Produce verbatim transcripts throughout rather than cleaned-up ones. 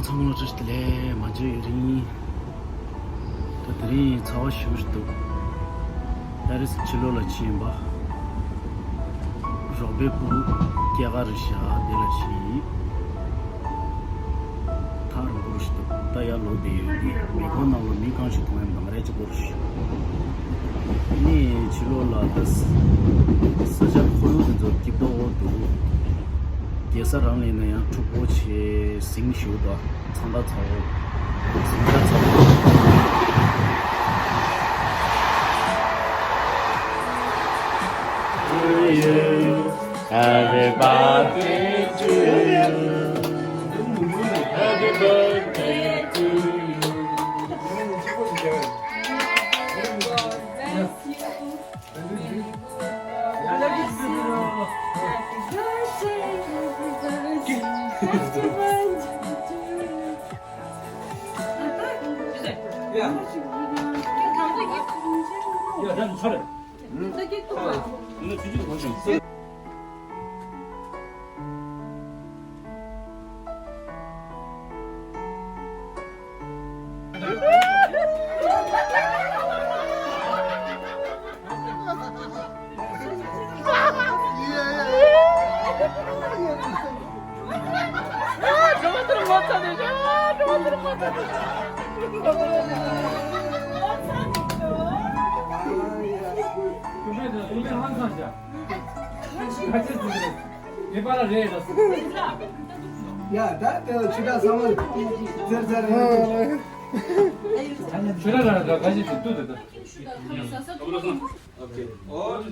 ཚང་མ་བཀྲ་ཤིས་བདེ་ལེགས། མ་མཇལ་ཡུན་རིང་། ད་དེ་རིང་ཚ་བ་ཞེ་པོ་ཞིག་འདུག་པེ་རི་སི་ཕྱི་ལོགས་ལ་ཕྱིན་པ། རོགས་པའི་སྤུ་གུ་སྐྱེས་སྐར་རེད་ཤག་དེ་ལ་ཕྱིན་ཡིན། ཐག་རིང་པོ་རུ་ཞིག་འདུག་ད་ཡར་ལོག་བསྡད་ཡོད་དེ། མི་ཁོ་ནང་ལ་མི་གང་ཞིག་མཐོང་ཡང་འདང་རེ་གཅིག་པོ་རུ་ཞིག་ནི་ཕྱི་ལོགས་ལ་ད་ས་ཆ་ཁོར་ཡུག་དེ་ཚོ་སྐྱིད་པོ་འདུག་རྒྱལ་ས་རང་ལས་ན་ཡང་འཁྲུག་པོ་ཆེ། ཟིང་ཞུ་དང་འཚང་ཁ་ཚ་བོ། ཟིང་ཆ་ཚ་བོ། Happy birthday to you. Happy birthday to you. ཡ། ད་དེ་ཆུ་ད་ཚང་མ་ཙེར་ཙེར་རེད། ཆུ་ད་ར་ར་ག་ཞིག་ཏུ་ཏུ་ཏུ། ཨོ་ཁེ། ཨོ།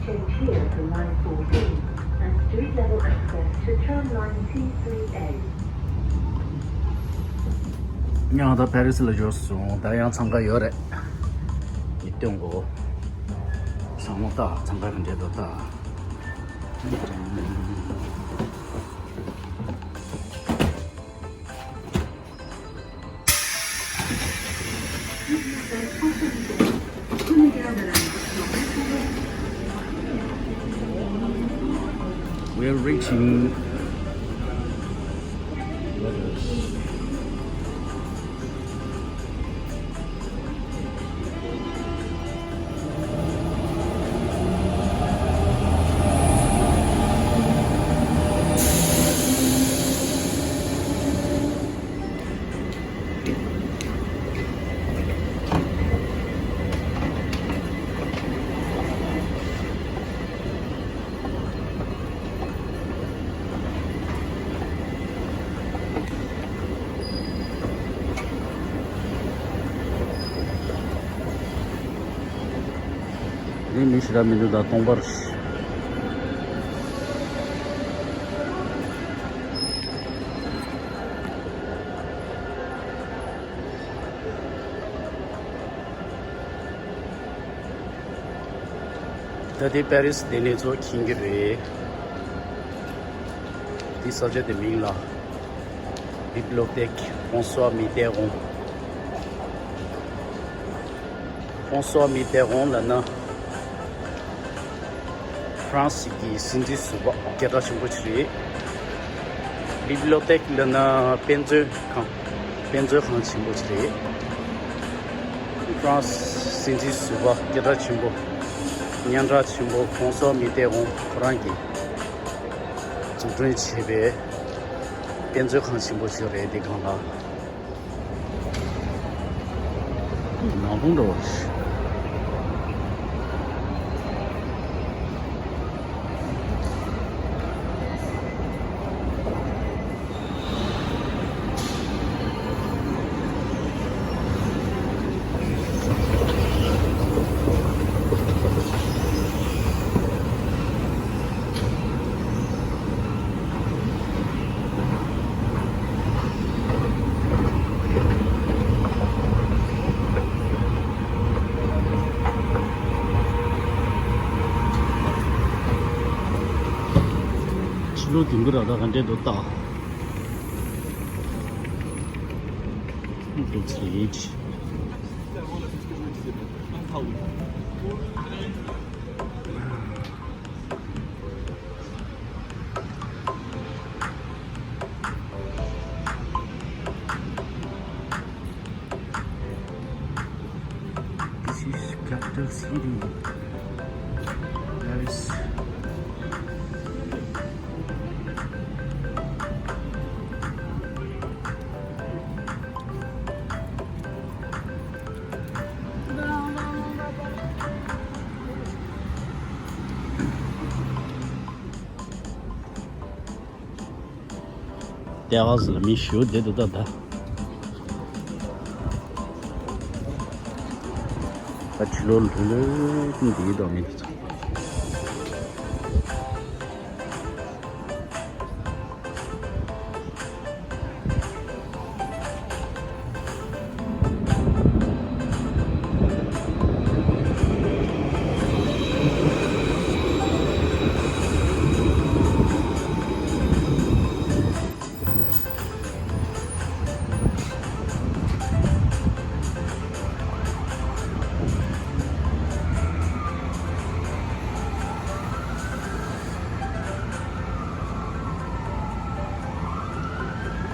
Change here to line fourteen and street level access to turn line T three A. ཡང་ད་པེ་རི་སི་ལ་འབྱོར་སོང་། ད་ཡང་འཚང་ཁ་ཡོད་རེད། ཉིས་སྟོང་གོ། བསམ་བློ་ལྟ། འཚང་ཁ་གི་འབྲས་བུ་ལྟ། We're reaching. ནི་མི་ཞེ་དྲག་མི་འདུག་ད་སྟོང་པར། ད་དེ་པེ་རི་སི་ལྡེབས་ལེན་ཚོ་མཁྱེན་གྱི་རེད། དེ་ས་ཆ་དེ་མིང་ལ་ Bibliothèque François Mitterrand. François Mitterrand ལབ་ན་ཧྥ་རན་སི་གི་སྲིད་འཛིན་ཟུར་པ་སྐད་གྲགས་ཆེན་པོ་ཞིག་རེད། Bibliothèque ལབ་ན་དཔེ་མཛོད་ཁང་། དཔེ་མཛོད་ཁང་ཆེན་པོ་ཞིག་རེད། ཧྥ་རན་སི་སྲིད་འཛིན་ཟུར་པ་སྐད་གྲགས་ཆེན་པོ། སྙན་གྲགས་ཆེན་པོ་François Mitterrand ཁོ་རང་གིས་འཛུགས་སྐྲུན་བྱས་པའི་དཔེ་མཛོད་ཁང་ཆེན་པོ་ཞིག་རེད། དེ་སྒང་ལ། ནག་པོ་འདྲ་བ་ཞིག་ཕྱི་ལོགས་དུས་འགོ་ར་ད་ག་འདྲས་འདུག་ལྟ། འདུག་ཚེ་ཡིན། This is capital city, Paris. ལྟེ་བ་ཟིག་ལ་མི་ཞུ་བསྡད་འདུག་ད་ད། ད་ཕྱི་ལོགས་ལྷོད་ལྷོད་འདི་དང་མི་དེ་ཚོ།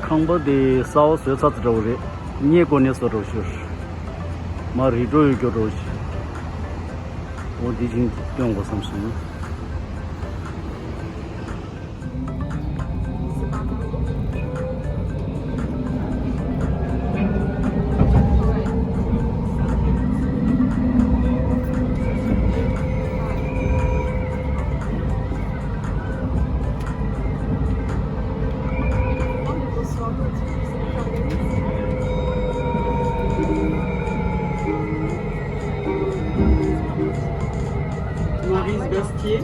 ཁང་པ་དེ་གསར་པ་བཟོས་ཚར་ཚར་འདྲ་བོ་རེད། སྔས་མགོ་ནས་བཟོ་འདྲ་བོ་ཞིག་མར་རི་འགྲོ་ཡོད་རྒྱུ་འདྲ་བོ་ཞིག་འོ་འདི་བཞིན་སྟོན་དགོས་བསམ་སོང་། Maryse Bastié.